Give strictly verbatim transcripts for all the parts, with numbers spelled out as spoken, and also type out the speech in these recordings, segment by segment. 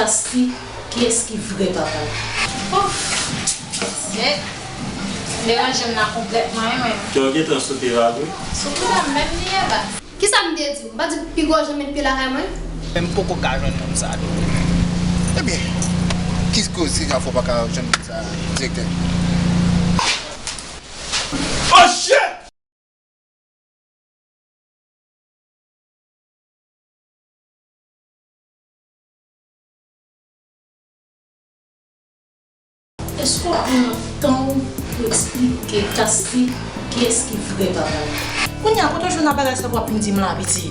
Kasti, kiyès ki vrè papa l? Ouf! Mesye, deranje m nan konplètman, wi, mwen. Kè w gentan sote la vre? Sou kou la menm li ye la. Kisa m te di w? M pa di w pi gwo jan met pye lakay mwen? Men m poko ka jwenn moun sa a, doktè. Ebyen, ki koze ki ka fè w pa ka jwenn moun sa a, direktè? Oh shit! Èske w ap pran tan w pou eksplike Kasti kiyès ki vrè papa l? Kounye a, kote w jwenn bagay sa pou w ap vin di m la, piti?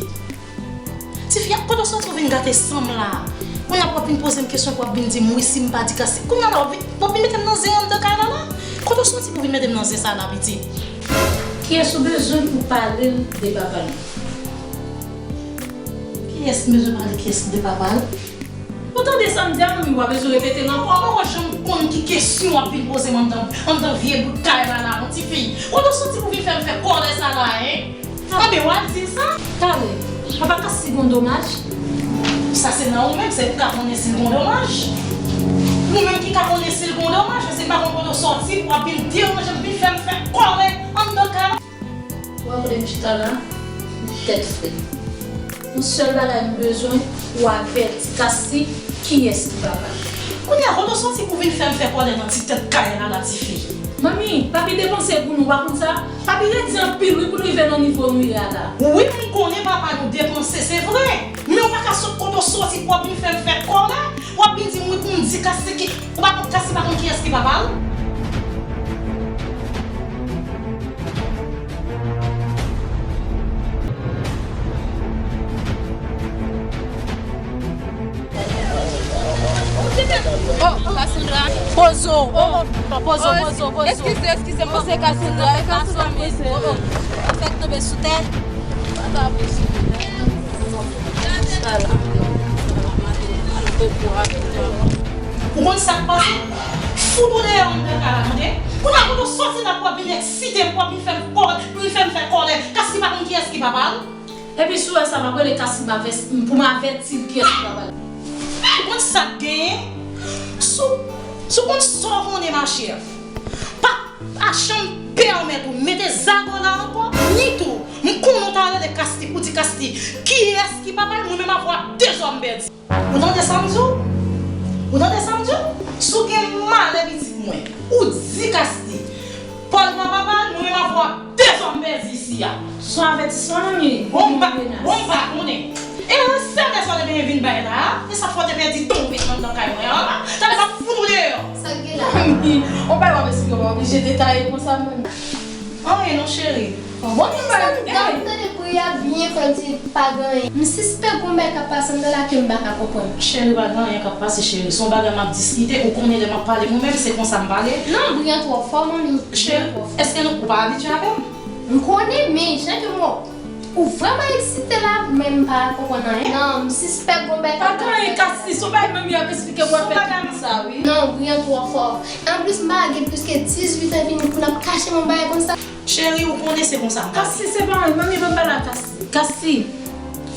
Tifi a, kote w soti w vin gate san m la? Kounye a pou w ap vin poze m kesyon pou w ap vin di m wi si m pa di Kasti. Kounye a la w ap vin, w ap vin mete m nan zen anndan kay la la? Kote w soti pou w vin mete m nan zen sa la, piti? Kiyès ou bezwen pou pale l de papa l? Kiyès m bezwen pale kiyès de papa l? Ou tande sa m di a, manmi, w pa bezwen repete l ankò. Mwen pa janm konn ki kesyon w ap vin poze m anndan, anndan vye bout kay la la, non, tifi. Kote w soti pou vin fè m fè kòlè sa la, en? Anben, w ap di l sa? Talè, papa Kasti gon domaj? Sa se nan ou menm, se ou k ka konnen si l gon domaj. Ou menm ki ka konnen si l gon domaj, men se m pa konn kote w soti pou w ap vin deranje m, vin fè m fè kòlè anndan kay la. Ou wè kote m chita la, tèt frèt. Yon sèl bagay m bezwen, ou avèti Kasti kiyès ki papa l. Kounye a, kote w soti pou vin fè m fè kòlè nan ti tèt kay la la, tifi? Manmi, papi depanse pou nou, ou pa konn sa? Papi redi anpil wi pou n rive nan nivo nou ye a la. Wi, m konnen papa nou depanse, se vre. Men ou pa ka sot kote w soti pou w ap vin fè m fè kòlè, w ap vin di m wi pou m di Kasti ki, ou pa konn, Kasti pa konn kiyès ki papa l? Oh, Cassandra. Pozo. Oh, pozo, pozo, pozo. Eskize, eskize, mwen se Cassandra, e Cassandra, oh, oh. Fèk tonbe sou tèt. Ou konn sa k pase? Fout ou deyò anndan kay la, tande? Kounye a, kote w soti la pou w ap vin eksite m, pou w ap vin fè m kò-, pou w vin fè m fè kòlè? Kasti pa konn kiyès ki papa l? Epi si w wè sa, m ap rele Kasti pou m avè-, pou m avèti l kiyès ki papa l. Ou konn sa k genyen? Si w, si w konn sa w konnen, machè, pa, pa janm pèmèt ou mete zago la ankò, ni tou, m konnen w ta rele Kasti pou di Kasti kiyès ki papa l, mwen menm avè w ap dezòm pèdi. Ou tande sa m di w? Ou tande sa m di w? Si w gen malè pitit mwen, ou di Kasti, Pòl pa papa l, mwen menm avè w ap dezòm pèdi isi a. Se yon avètisman, manmi. Bon, m pa, bon, m pa konnen. E nan sèl lè sa w te benyen vin bay la a, e sa fè w te pèdi tonbe anndan kay mwen an la. Talè m ap fout ou deyò. Sa k gen la? Manmi, on bagay w ap esplike, w pa oblije detaye konsa, manmi. Anyen non, cheri. Bon, m pa gen. Dam, tande bri a byen fò, m di pa gen anyen. M sispèk gon bagay k ap pase anndan la ke m pa ka konprann. Cheri, pa gen anyen k ap pase, cheri. Se yon bagay m ap diskite, ou konnen lè m ap pale mwen menm, se konsa m pale. Non, bri an twò fò, manmi. Cheri, èske nou, ou pa abitye avè m? M konnen, men jan ke m wè w, ou vrèman eksite la, men m pa konprann anyen. Non, m sispèk gon bagay k ap pase. Pa gen anyen, Kasti, se yon bagay manmi ap esplike w ap fè tout sa, wi. Non, bri an twò fò. Anplis, m pa gen plis ke dizuit an, vin pou n ap kache m yon bagay konsa. Cheri, ou konnen se konsa m pale. Kasti, se pa, manmi, pa pale a Kasti. Kasti,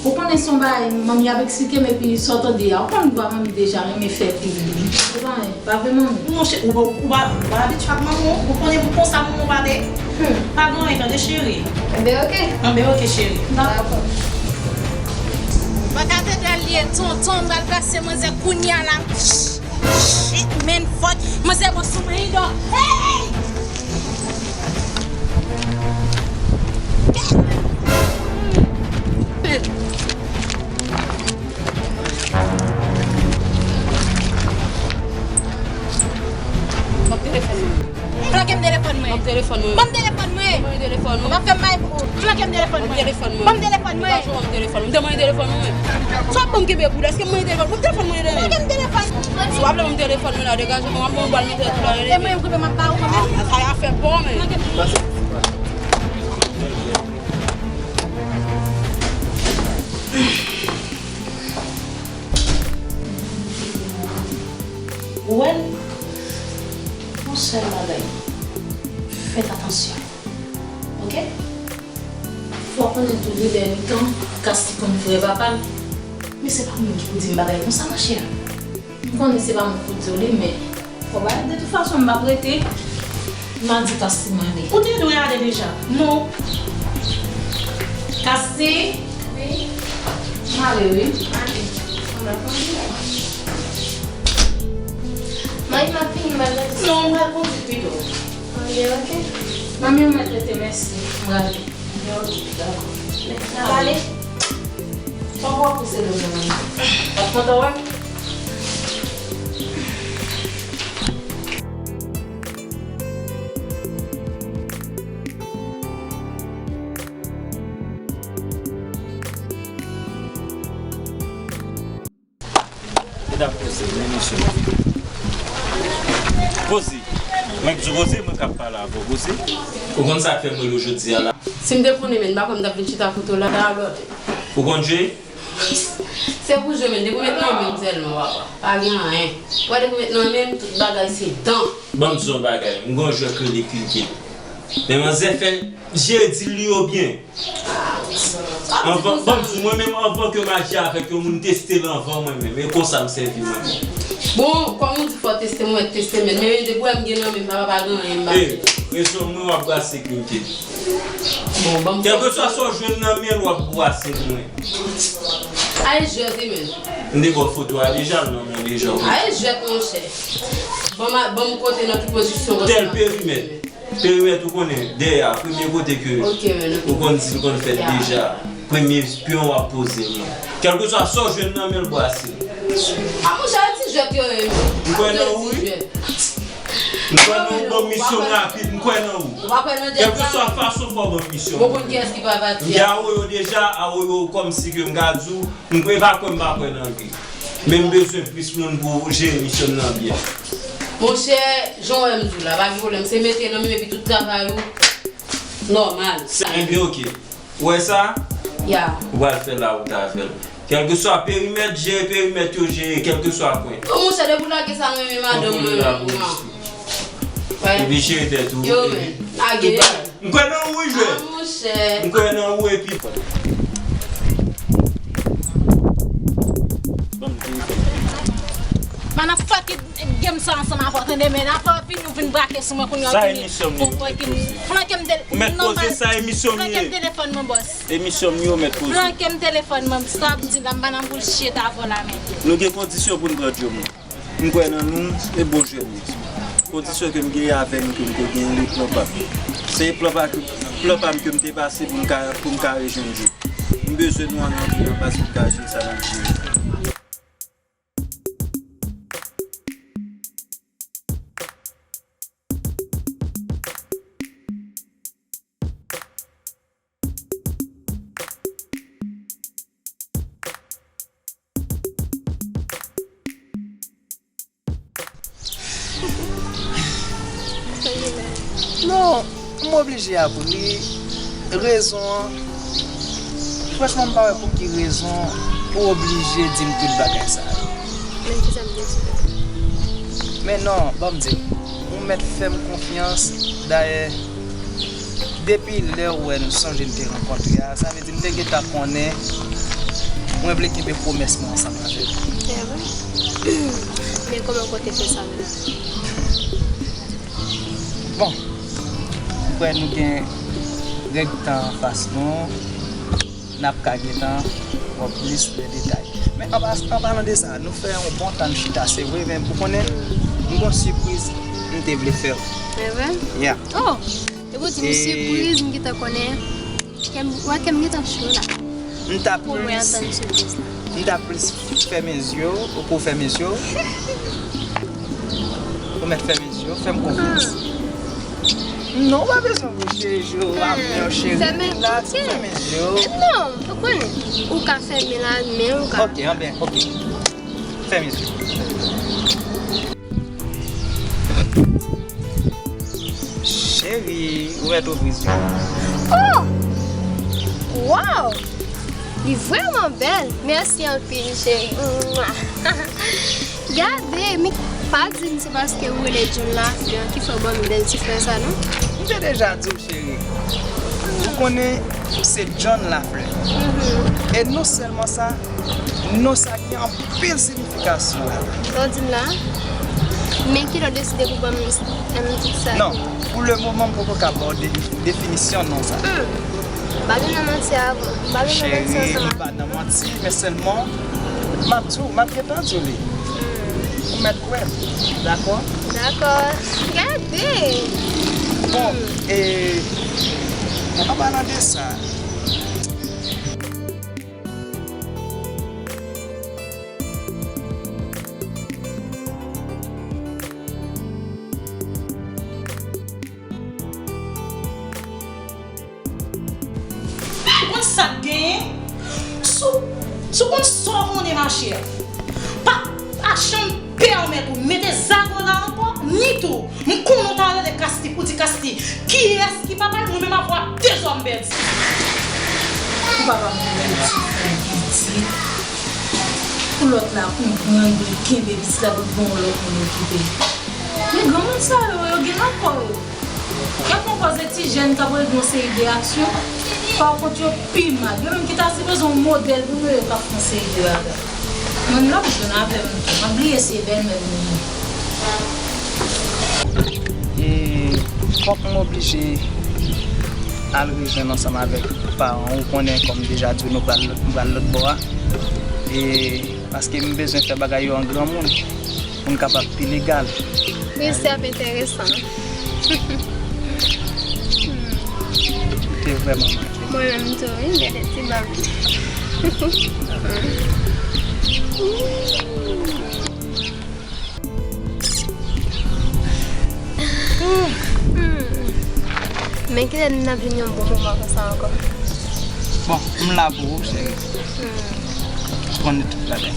ou konnen se yon bagay manmi ap eksplike m epi sa w tande a. Ou konn vwa manmi deja renmen fè pil wi. Se pa anyen, pa vre manmi? Non, chè, ou, ou, ou pa, ou pa abitye ak manman w. Ou konnen pou konsa manman w pale. Hmm. Pa gen anyen tande, cheri. Enben, oke. Enben, oke, cheri. Dakò. Bò katedral li ye, tonton, m pral plase manzè kounye a la. Shit, man, fuck. Manzè bon sou mwen, Ido. Hey! Ban m telefòn mwen. Flanke m telefòn mwen. Ban m telefòn mwen. Ban m telefòn mwen. Ou pa fè m bay pou ou. Flanke m telefòn mwen. Ban m telefòn mwen. Ban m telefòn mwen. Ou pa jwenn telefòn mwen. M te mande telefòn mwen. Sa w ap ban m kenbe pou ou? Èske m mande telefòn? Ban m telefòn mwen, tande. Flanke m telefòn mwen. Si w ap ban m telefòn mwen la, degaje mwen, m ap ban w bal nan tèt ou la, tande. E mwen, m kanpe, m ap ba ou kanpe. A, a, afè pa w, men. Flanke m. Ou wè l? Yon sèl bagay. Fèt atansyon. Oke? Fò w konnen tou, gen de tan, Kasti konn vrè papa l. Men se pa moun ki pou di m bagay konsa, machè. M konnen se pa mwen k pou di w li, men fò w ale. De tout fason, m p ap rete. M a di Kasti m ale. Ou te dwe ale deja. Non. Kasti? Wi. M ale, wi. Ale. Manmi, m ap vini, m al rete. Non, m al kondui pito. Anben, ok. Manmi, ou mèt rete, mèsi. M prale. Yo, dakò. N ap pale. Fòk w ap pouse dlo nan men m. W ap kontan wè m? Medam, poze, men mesye. Poze. Mwen k di w poze, mwen k ap pale avè w, poze. Ou konn sa k fè m rele w jodi a la? Si m te konnen, men, m pa kwè m t ap vin chita kote w la, la, brother. Ou konn jwe? Se pou jwe, men, depi w met nan men m sèlman, papa. Pa gen anyen. Ou wè depi w met nan men m, tout bagay se dan. Ban m di w yon bagay, m gen yon jwèt k rele Cricket. Men manzè fè jere di l yo byen. Anvan, ban m di w, mwen menm, anvan ke m aji avèk yon moun, teste l anvan mwen menm. E konsa m sèvi mwen menm. Bon, kòm ou di fò teste mwen, teste men. Men depi w wè m gen nan men m, papa, pa gen anyen m pa fè. Rezon mwen w ap brase Cricket. Bon, ban m... Kèlkeswa sa w jwenn nan men l, w ap brase mwen. Aye jwèt li menm. M te ba w foto a deja, nan men deja. Aye jwèt, monchè. Ban m, ban m kote nan ki pozisyon. Tèl perimèt. Perimèt, ou konnen, dèyè a, premye kote ke ou konn di l konn fèt deja. Premye pyon w ap poze l. Kèlkeswa sa w jwenn nan men l, brase l. A, monchè, ti jwèt yo ye, menm. M kwè nan ou, wi. M kwè nan ou, ban m misyon rapid, m kwè nan ou. Kèlkeswa fason, fò w ban m misyon. Bon, konn kiyès ki pa pati a. M gen Awoyo deja, Awoyo kòmsi ke m ka di w, m kwè, pa kwè m pa kwè nan li. Men m bezwen plis moun pou jere misyon m nan byen. Monchè, jan w wè m di w la, pa gen pwoblèm. Se mete nan men m epi tout travay ou nòmal. Ebyen, oke. Ou wè sa? Ya. Ou pral fè la ou ta fè l. Kèlkeswa perimèt, jere perimèt yo, jere kèlkeswa kwen. Bon, monchè, depi w lage sa nan men madanm mwen, non. Epi jere tèt ou. Yo, men. Lage. M kwè nan ou, wi, jwèt. A, monchè. M kwè nan ou, epi. Ban m telefòn. Man ap fè ki game sa ansanm avè w, tande, men apre w vini, ou vin brake sou mwen kounye a, sa emisyon m ye, flanke m tel-, ou mèt poze, sa emisyon m ye. Flanke m telefòn mwen, bòs. Emisyon m ye, ou mèt poze. Flanke m telefòn mwen, sa ap di la, m pa nan bullshit avè w la, men. Nou gen kondisyon pou n pran djòb nou. M kwè nan nou, e bon jwèt nou. Kondisyon ke m genyen avè nou, ke m te genyen, li plan pa m. Se plan pa, plan pa m ke m te pase pou m ka, pou m ka rejwenn jwèt. M bezwen nou ann antre anba si nou ka jere sa n ap jere. Non, m oblije avwe li. Rezon an, franchman, m pa wè pou ki rezon ou oblije di m tout bagay sa yo. Men kisa m te di? Men non, ban m di w, ou mèt fè m konfyans. Dayè, depi lè ou wè nou sonje n te rankontre a, sa vle di m te gentan konnen mwen vle kenbe pwomès mwen ansanm avè w. Evre? Men kòman w konte fè sa menm? Bon, m kwè nou gen règ tan anfas nou. N ap ka gentan wè plis de detay. Men an pas-, an palan de sa, nou fè yon bon tan n chita, se vre, men ou konnen, m gon sipriz m te vle fè w. Se vre? Yeah. Oh! Epi w di m sipriz, m gentan konnen. Kè m, wè, kè m gentan cho la. M ta plis, m ta plis fèmen zye w, ou pou fèmen zye w. Ou mèt fèmen zye w, fè m konfyans. Non, ou pa bezwen bouche zye w, ap men w cheri. Fèmen, relax, ok. Fèmen zye w. Non, ou konnen. Ou ka fèmen la, men ou ka. Ok, anben, ok. Fèmen zye w. Cheri, ou mèt ouvri zye w. Oh! Wow! Li vrèman bèl. Mèsi anpil, cheri. Gade, mi pa di m se paske ou rele John Lafleur ki fè w ban m bèl ti flè sa, non? M te deja di w, cheri. Ou konnen, se John Lafleur. E non sèlman sa, non sa gen anpil siyifikasyon. Sa w di m la? Men kilè w deside pou ban m, m tit sa? Non, pou le moman, m poko ka ba w de-, definisyon non sa. Hmm. M pa vin nan manti avè w. M pa vin nan manti ansanm avè w. Cheri, m pa nan manti, men sèlman, m ap di w, m ap gentan di w li. Hmm. Ou mèt kwè m, dakò? Dakò. Gade! Bon, e, an palan de sa, Ou konn sa k genyen? Si w, si w konn sa w konnen, machè, pa, pa janm pèmèt ou mete zago la ankò, ni tou, m konnen w ta rele Kasti pou di Kasti kiyès ki papa l, mwen menm avè w ap dezòm pèdi. Pou papa m vin ti fè pitit, pou lòt la konprann pou l kenbe pitit la, pou l gen yon lòt moun okipe. Men granmoun sa yo, yo gen nan kò yo. Y ap pran pòz de ti jèn k ap regle yon seri de aksyon, pa kont yo pi mal. Yo menm ki ta sipoze yon modèl pou nou, yo k ap fè yon seri de bagay. Mwen, n ap jwenn avè m tou. M ap bliye se bèlmè m ye. E fòk m oblije al rejwenn ansanm avèk paran w. Ou konnen, kòm m deja di w, nou pral, nou pral lòt bò a. E paske m bezwen fè bagay yo an granmoun. Pou n kapab pi legal. Wi, se ap enteresan. Ou te vrèman manke. Mwen menm tou, wi, m gen de ti bab. Men kilè n ap jwenn yon bon moman konsa ankò? Bon, m la pou ou, cheri. Hmm. Konn tout bagay.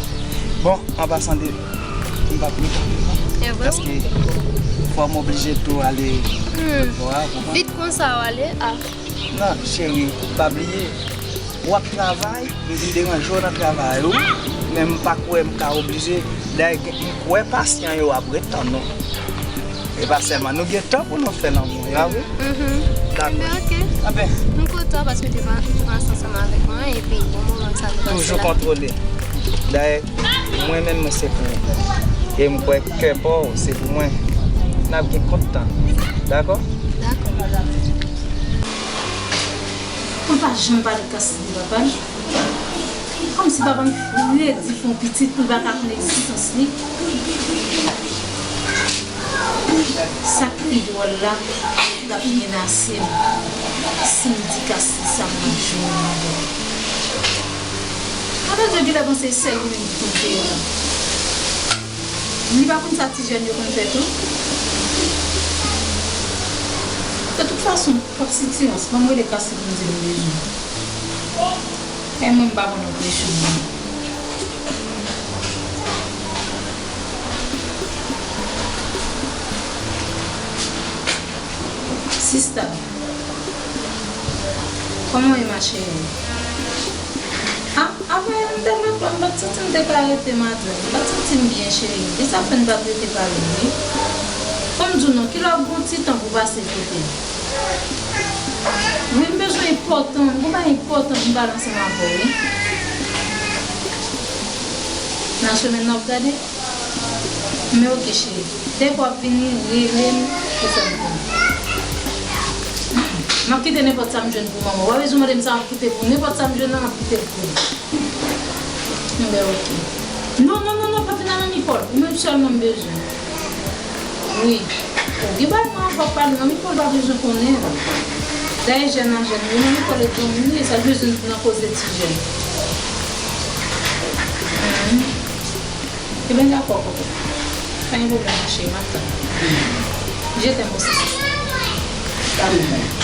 Bon, an pasan de, m p ap retande non. E vre? Paske fò m oblije tou ale lòt bò a, ou konprann? Vit konsa w ale? Ah. Non, cheri, pa bliye. W ap travay, m vin deranje w nan travay ou, men m pa kwè m ka oblije. Dayè, m kwè pasyan yo ap ret tann ou. E pa sèlman nou gen tan pou nou fè lanmou, e pa vre? Mhm. Dakò. Enben, oke. Enben. M kontan paske w te pran, w te pran ansanm avèk mwen, epi bon moman sa nou pase la. Toujou kontwole. Dayè, mwen menm, mwen se pou ou. E m kwè kè pa w, se pou mwen. N ap gen kont tan. Dakò? Dakò. Pou l pa janm pale Kasti de papa l. Kòmsi papa m redi fè yon pitit pou l pa ka konn egzistans li. Sa k pi dwòl la, l ap menase m si m di Kasti sa m ap jwenn madanm. Madanm yo genlè panse sèl li menm ki konn fè yo la. Li pa konn sa ti jèn yo konn fè tou? De tout fason, p ap sitirans, ban m rele Kasti pou m di l m bezwen. E mwen m pa konn anpeche w non. Sista, kòman w ye, ma chérie? A, apre m te lòt bò, m pa t santi m te ka rete, madanm. M pa t santi m byen, cheri. E sa fè n pa t rete pale, wi. Fò m di w non, kilè w ap gon ti tan pou pase kote m. Wi, m bezwen enpòtan, m gon bagay enpòtan pou m pale ansanm avè w, wi. Nan semèn nan w ap gade? Men oke, cheri. Dèyè w ap vini, rele m pou fè m konnen. M ap kite nenpòt sa m jwenn pou manman. W pa bezwen mande m sa m ap kite pou ou. Nenpòt sa m jwenn nan, m ap kite l pou ou. Enben, oke. Non, non, non, non, pa vin a Manmi Pòl. Ou menm sèlman m bezwen. Wi. Ou gen bagay mwen anvi w ap pale, Manmi Pòl pa bezwen konnen. Dayè, jèn an jèn, wi, Manmi Pòl e granmoun li ye, sa l bezwen nan koze ti jèn. Enben, dakò, kòkòt. Pa gen pwoblèm, ma chérie, m ap tann. Je t'aime aussi, sista.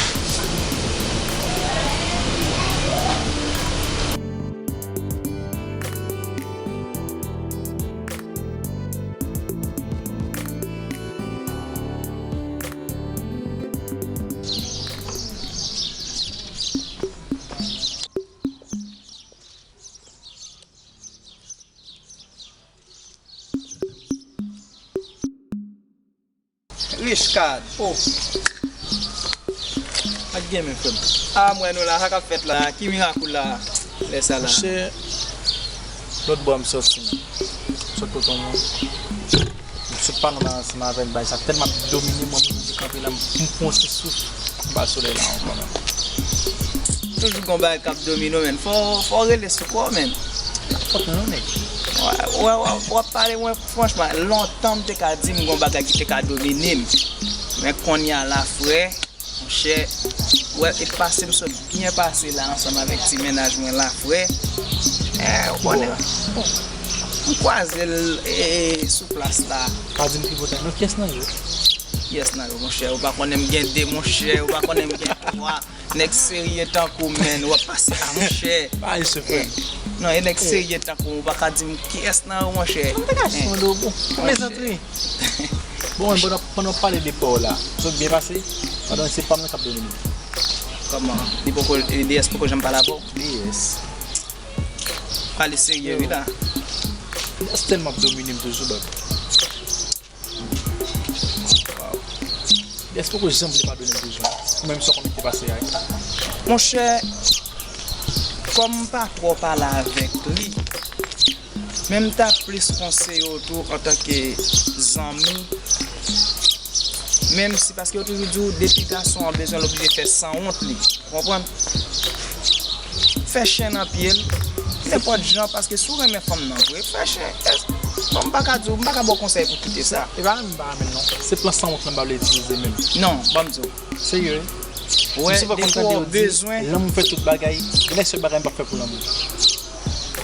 Richecard, oh. Ak Gen men, frè m. A, m wè nou la, sa k ap fèt la? Ki mirak ou la, lè sa la? Monchè, lòt bò a m sòti, man. Sòt kote yon moun. M sot pale ansanm avè l, bay sa tèlman ap domine mwen, m oblije kanpe la, m, m pran yon ti souf, m ba solèy la ankò, man. Toujou gon bagay k ap domine w, man. Fò, fò w rele sou kò w, man. Fòk nou, nèg. Wè, wè, wè, w ap pale mwen franchman, lontan m te ka di m gon bagay ki te ka domine m. Men kounye a la, frè, monchè, wè, e pase m sot byen pase la ansanm avèk ti mennaj mwen la, frè. Eh, ou konnen, m kwaze l, eh, sou plas la. Pa di m pi potan, non, kiyès nan yo? Kiyès nan yo, monchè? Ou pa konnen m gen de, monchè, ou pa konnen m gen twa. Nèg serye tankou w, man, w ap pase a, monchè. Pa jis, frè. Non, e nèg serye tankou w, ou pa ka di m kiyès nan yo, monchè. Mwen te ka jis mande w, bon, plezantri. Bon, men pandan, pandan w pale de pa w la, sa byen pase? Pandan se pa m nan k ap domine. Kòman? Li poko, D S poko janm pale avè w? D S. Pale serye, wi, la. D S tèlman ap domine m toujou, bab. Wow. D S poko janm vle padone m toujou. Ou menm sa w konnen ki te pase a. Monchè, kòm m pa twò pale avèk li, men m ta plis konseye w tou antanke zanmi. Menm si, paske yo toujou di w, depi gason an bezwen l oblije fè sanwont li. Ou konprann? Fè chen nan pye l. Nenpòt jan, paske si w renmen fanm nan vre, fè chen. Bon, m pa ka di w, m pa ka ba w konsèy pou kite sa. E pa renmen m pa renmen l non. Se plan sanwont lan m pa vle itilize menm. Non, ban m di w. Serye, wi. Wè, depi w bezwen. Lanmou fè tout bagay. Gen lè sèl bagay m p ap fè pou lanmou.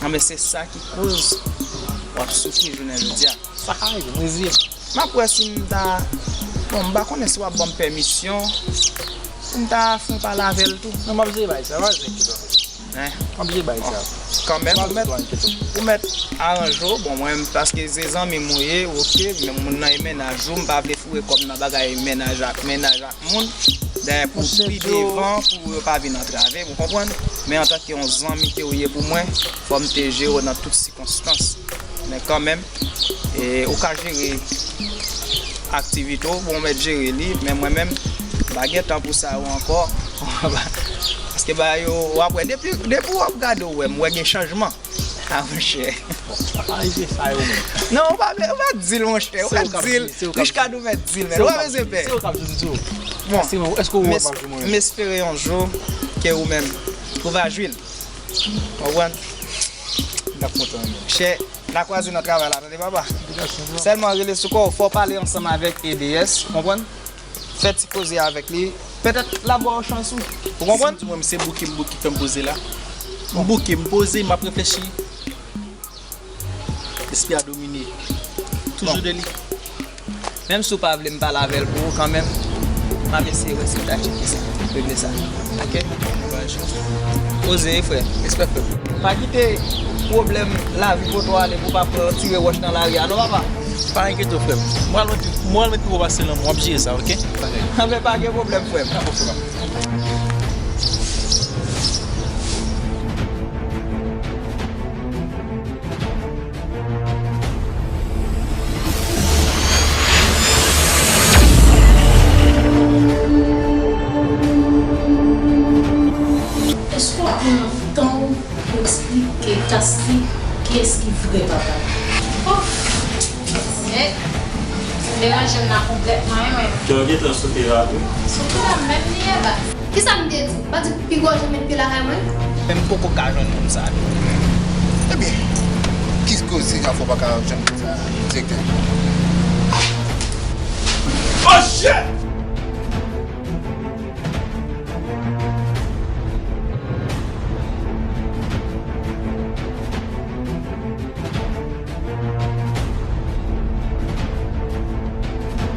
Anben, se sa ki koz w ap soufri jounen jodi a. Sa ka rive, m reziye m. M ap wè si m ta, bon, m pa konnen si w ap ban m pèmisyon pou m ta fè yon pale avè l tou. Non, m ap jere bagay sa, pa enkyete w. Hein? M ap jere bagay sa. Kanmenm, ou mèt, ou mèt aranje w, bon, mwen, paske se zanmi m ou ye, oke, men moun nan e mennaj ou, m pa vle foure kò m nan bagay mennaj ak, mennaj ak moun. Dayè pou pi devan, pou yo pa vin antrave, ou konprann? Men antanke yon zanmi ke w ye pou mwen, fò m te jere w nan tout sikonstans. Men kanmenm, e, ou ka jere aktivite w, bon, ou mèt jere li, men mwen menm, m pa gen tan pou sa yo ankò. Paske bagay yo, w ap wè, depi, depi w ap gade w wè m, wè gen chanjman. A, monchè. Bon, pa rive sa yo menm. Non, ou pa vle, ou pa di l, monchè, ou pa di l. Richcado mèt di l, men ou pa bezwen pè. Se ou k ap di l tou. Bon, èske ou wè m ap jwe mwen? M espere yon jou ke ou menm, ou va jwi l. Ou konprann? M t ap kontan, men. Chè, n a kwaze nan travay la, tande papa. Sèlman rele sou kò w, fò w pale ansanm avèk E D S, ou konprann? Fè ti koze avèk li. Petèt l ap ba w chans ou. Ou konprann? Si m di mwen, se bouke m bouke k fè m poze la. M bouke, m poze, m ap reflechi. Espri a domine. Toujou de li. Menm si w pa vle m pale avè l pou ou kanmenm, m ap eseye wè si m ta tcheke sa, regle sa. Oke? Poze, frè. Respè, frè. Pa kite pwoblèm lavi pote w ale pou w pa pran tire wòch nan lari a, non, papa? Pa enkyete w, frè m. Mwen al mwen pi, mwen al mwen pi wo pase lanmou, w ap jere sa, oke? Anben, pa gen pwoblèm, frè m. Èske w ap pran tan w pou eksplike Tasli kiyès ki vrè papa l? Oh! Nèg, ou deranje m la konplètman, wi, mwen. Kè w gentan sote la vre. Sote la menm li ye, baz. Kisa m te di? M pa di w pi gwo w janm met pye lakay mwen? Men m poko ka jwenn moun sa a tou. Ebyen, ki koze a fè w pa ka jwenn moun sa a, direktè? Oh shit!